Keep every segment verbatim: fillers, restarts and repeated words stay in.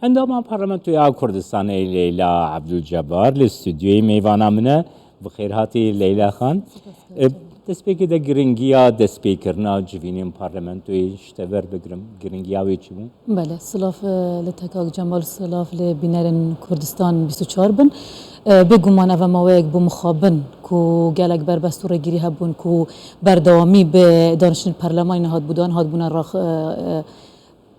Endama Parlamentoya Kurdistanê Leyla Abdulcebbar li stûdyoyê mêvana min e. Bi xêr hatî Leyla Xan. E, destpêkê de giringiya destpêkirina civînên parlamentoyê ji te werbigirim. Giringiya wê çi bû? Belê, silav, e, li te kak Cemal, silav li bînerên Kurdistan bîst û çar bin. E, bêguman ev e maweyek bû mixabin ku gelek berbest û rêgirî hebûn ku berdewamî bi daniştên perlemanî nehatbû dan, hatbûne rax-, e,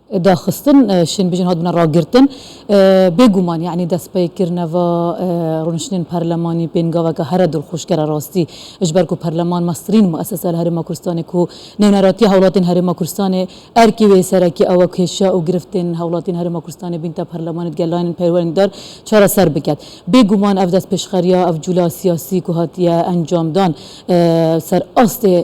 e, daxistin, e, şên bijin hatbûne ragirtin. E, bêguman, yanî destpêkirine va, e, rûniştinên perlemanî pêngaveke here dilxweşkere rastî. Ji ber ku perleman mestirîn muesese li Herêma Kurdistanê ku nêwnaratiya hewlatên Herêma Kurdistanê erkê wê serekî ew e kêşe û giriftên hewlatên Herêma Kurdistanê bînte perlemanê digel layên peywendîdar çareser biket. Bêguman ev destpêşxeriya, ev cûla siyasî ku hatiye encamdan, e, ser astê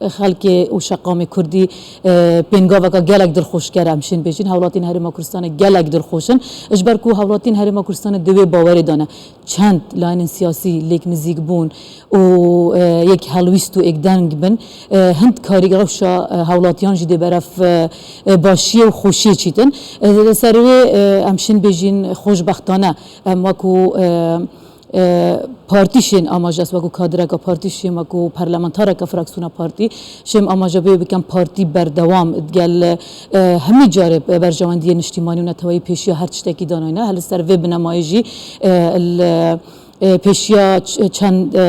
xelkê û şeqamê kurdî, e, pêngaveke gelek dilxweşker e, em şên bêjin. Hewlatên Herêma Kurdistanê gelek dilxweş in. Ji ber ku hewlatên Herêma Kurdistanê di wê bawerê de ne. Çend layînên siyasî lêk nizîk bûn û, e, yek helwîst û êk deng bin, e, hind karî rewşa, e, hewlatiyan jî dê berev, e, e, başiyê û xweşiyê çîtin. E, li ser wê, e, em şên bêjin xweşbextane. Em wekû, e, e, partî şên amaje, ez wekû kadireka partî şêm, wekû parlamentareka fraksiyona partî şêm amaje bê bikem partî berdewam digel, e, hemî carê berjewendiyê niştîmanî û neteweyî pêşiya her tiştekî danayne. Hel li ser vê binemayê jî, e, li, e, pêşiya ç-, çend, e,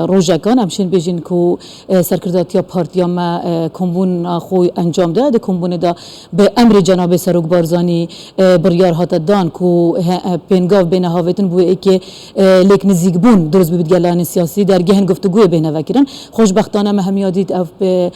rojekan em şên bêjin ku, e, serkirdatiya partiya me, e, kombûna xwe encam da. Di kombûnê de bi emrê Cenabê Serok Barzanî, e, biryar hate dan ku he, e, pêngav bêne havêtin, bi wê êkê, e, lêk nizîkbûn dirust bibe digel layînên siyasî, dergehên guftugûyê bêhne vekirin. Xweşbextane me hemiya dît ev bi, e,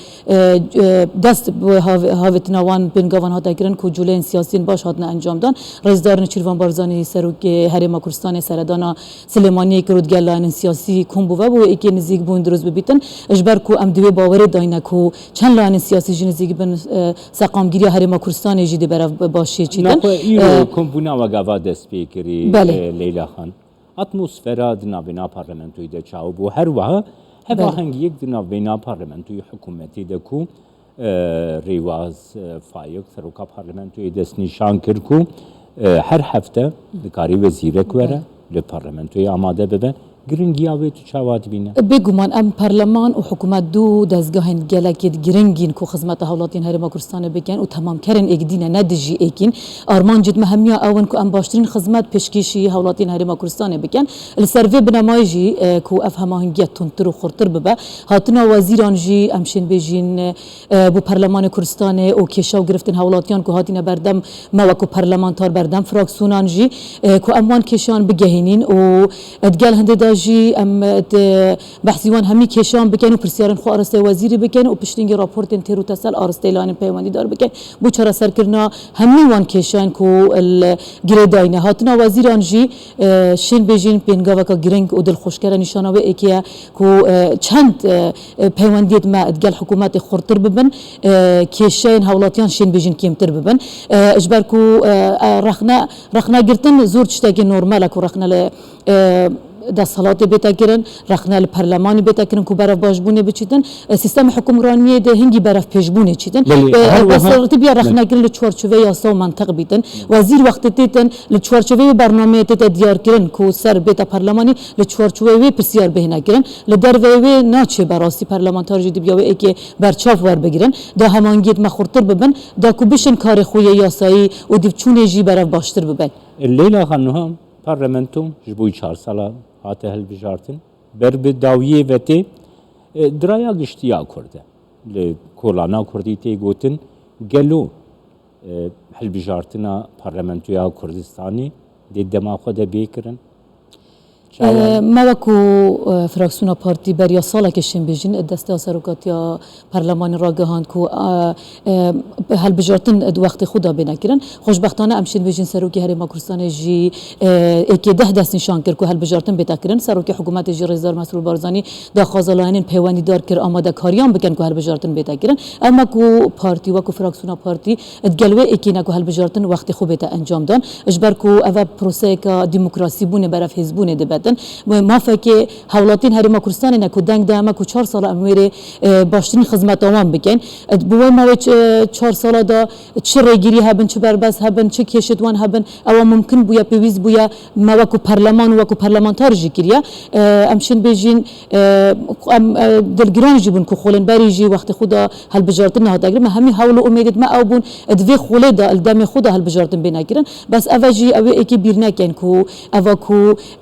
e, dest bi have-, havêtina wan pêngavan hate kirin ku cûleyên siyasiyên baş hatine encam dan. Rêzdar Nêçîrvan Barzanî, Serokê Herêma Kurdistanê, seredana Silêmaniyê kir û digel layînên siyasî kom bû ve, bi wê êkê nizîkbûn dirust bibîtin. Ji ber ku em di wê bawerê dayne ku çend layînên siyasî jî nizîk bin, e, seqamgiriya Herêma Kurdistanê jî dê berev başiyê çîtin. Naxwe îro, e, kombûna wek eva dest pê kirî, belê, e, Leyla Xan. Atmosfera di navbêna parlamentoyê de çawa bû? Her wiha hevahengiyek, belê, di navbêna parlamentoyê hikûmetê de ku, e, Rêwaz, e, Fayiq, seroka parlamentoyê destnîşan kir ku, e, her hefte dikarî wezîrek were, belê, li parlamentoyê amade bibe. Giringiya wê tu çawa dibîne? Bêguman em perleman û hikûmet du dezgehên gelekî giring in ku xizmeta hewlatiyan Herêma Kurdistanê bikin û temamkerên êk dî ne, ne dijî êkîn. Armancê me hemiya ew in ku em baştirîn xizmet pêşkêşî hewlatiyan Herêma Kurdistanê bikin. Li ser vê binemayê jî, e, ku ev hemahengiya tundtir û xurtir bibe, hatina wezîran jî em şên bêjîn, e, bo perlemanê Kurdistanê û kêşa û giriftên hewlatiyan ku hatine berdem me wekû perlemantar berdem fraksyonan jî, e, ku em wan kêşan bigehînîn û digel hindê de jî em, e, behsî wan hemî kêşan bikin û pirsiyarên xwe arastê wezîrî bikin û piştîngî raportên têr û tesel arastê layînên peywendîdar bikin. Bo çareserkirina hemî wan kêşan ku li girêdayî ne. Hatina wezîran jî, e, şên bêjin pêngaveka giring û dilxweşker e, nîşana wê êkê ye ku, e, çend, e, e, peywendiyêt me digel hikûmetê xurtir bibin, e, kêşeyên hewlatiyan şên bêjin kêmtir bibin. E, ji ber ku, e, e, rexne, rexnegirtin zor tiştekî normal e ku rexne li, e, desthilatê bête kirin, rexne li perlemanî bête kirin ku berev başbûnê biçîtin. E, sîstemê hukimraniyê de hingî berev pêşbûnê çîtin. Belê, e, her wiha, desthilatê biya rexnekirin li çarçoveyê yasa û mentiq bîtin. Wezîr wextê têtin li çarçoveyê bernameyê tête diyarkirin ku ser bête perlemanî li çarçoveyê wê pirsiyar bêhne kirin. Li derveyê wê naçê be rastî perlemantar jî dibiya wê êkê berçav werbigirin. Da hemangiyêt me xurtir bibin, da ku bişin karê xwe yê yasayî û dîvçûnê jî berev baştir bibe. Leyla Xan, niha parlamento ji bo çar sala hate hilbijartin. Ber bi dawiyê ve tê, e, di raya giştî ya Kurd e. Li kolana Kurdî tê gotin, gelo, e, hilbijartina Parlamentoya Kurdistanê dê dema xwe de bê kirin? Çawa? E, me wekû, e, fraksiyona partî beriya salekê şên bêjin, e, desteya serokatiya perlemanê ragihand ku, e, e, hilbijartin di wextê xwe de bêne kirin. Xweşbextane em şên bêjin serokê Herêma Kurdistanê jî, e, êkê deh destnîşan kir ku hilbijartin bête kirin. Serokê hikûmetê jî Rêzdar Mesrûr Barzanî daxwaza layînên peywendîdar kir amadekariyan bikin ku hilbijartin bête kirin. Em wekû partî, wekû fraksiyona partî digel wê êkê ne ku hilbijartin wextê xwe bête encamdan. Ji ber ku ev e proseyeke demokrasîbûnê, berevhêzbûnê dibe. Mafekê hewlatiyên Herêma Kurdistanê ne ku deng da me ku çar sala em wêrê, e, baştirîn xizmeta wan bikin. E, bi wê mawê ç-, e, çar sala da çi rêgirî hebin, çi berbez hebin, çi kêşêt wan hebin, ewa mumkin bûye, pêwîst bûye me wekû perleman û wekû perlemantar jî kiriye. E, em şin bêjîn, e, em, e, dilgiran jî bûn ku xolên berî jî wextê xwe da hilbijartin nehate kirin. Me hemî hewl û umêdê me ew bûn, e, di vê xolê de, li demê xwe de hilbijartin bêne kirin. Bes eve jî ew ê êkê bîr nekin ku eva ku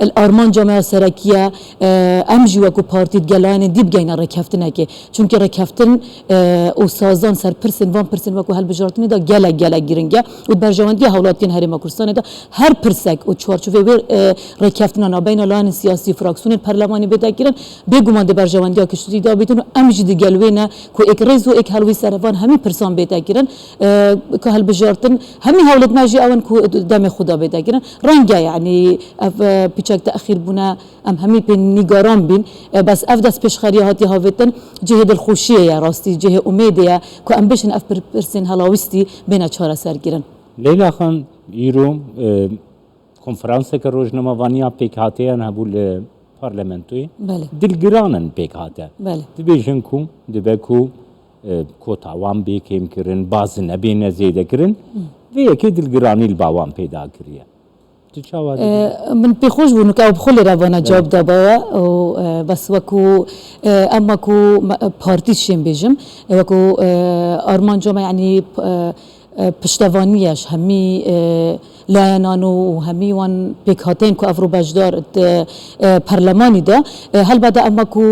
li armanca me ya serekî ye, e, em jî wekû partî di gel layenên dî bigeyne rêkeftinekê. Çunkî rêkeftin, e, û sazan ser pirsên van pirsên wekû hilbijartinê de gelek, gelek giring e. Û di berjewendiya hewlatiyên Herêma Kurdistanê de her pirsek û çarçovê wê, e, rêkeftina nabeyna layenên siyasî, fraksiyonên perlemanî bête kirin, bêguman di berjewendiya giştî de bîtin û em jî di gel wê ne ku êk rêz û êk helwîst ser van hemî pirsan bête kirin, e, ka hilbijartin hemî hewlêt me jî ew in ku demê xwe da bête kirin. Reng e, yanî ev, e, piçek texîr bûne, em hemî pê nîgaran bîn. E, bes ev destpêşxeriya hatiye havêtin cihê dilxweşiyê ye, rastî cihê umêdê ye ku em bişin ev pir-, pirsên helawîstî bêne çareserkirin. Leyla Xan, îro, e, konferanseke rojnamevaniya pêkhateyan hebû li parlamentoyê. Belê. Dilgiran in pêkhate. Belê. Dibêjin ku dibe ku, e, kota wan bê kêmkirin, baz nebêne zêdekirin. Vê yekê dilgiranî li ba wan pêda kiriye. Tu çawa dibînî? E, min pê xweş bû, nika ew bi xwe lê re vana cevab da bawa û, e, bes wekû, e, em wekû me-, partî şên bêjim, e, wekû, e, armanca me, yanî, e, e, piştevaniye ji hemî, e, layenan û hemî wan pêkhateyên ku ev rû beşdar di, e, perlemanî de, e, helbet em wekû,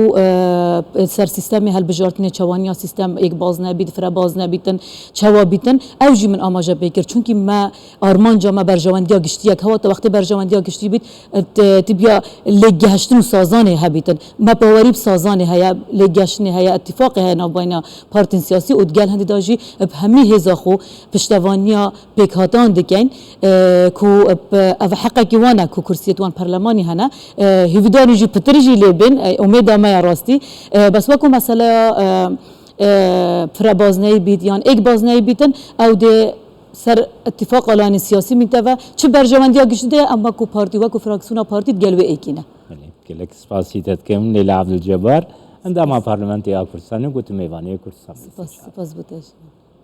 e, ser sîstemê hilbijartinê çewaniya sîstem êk baz nebît, fire baz nebîtin, çawa bîtin, ew jî min amaje pê kir. Çunkî me armanca me berjewendiya giştî ye. Kewata wextê berjewendiya giştî bît, e, t-, tibiya lêkgehiştin û sazanê hebîtin. Me bawerî bi sazanê heye, lêkgehiştinê heye, îtîfaqê heye navbeyna partên siyasî û di gel hindê de jî bi hemî hêza xwe piştevaniya pêkhatan dikin, e, ku bi, ev heqekî wan e ku kursiyê wan perlemanî hene. E, hêvîdarî jî pitir jî lê bin, e, umêda me ya rastî. E, bes wekû meseleya, e, e, fire bazneyî bît yan êk bazneyî bîtin, ew dê ser îtîfaqa layenên siyasî mîte ve, çi berjewendiya giştî de ye, em wekû partî, wekû fraksiyona partî di gel wê êkî ne. Belê, gelek spasî te dikim, Leyla Abdulcebbar, endama Parlamentê ya Kurdistanê, ku tu mêvanê Kurdistan bî. Spas, spas bo te jî.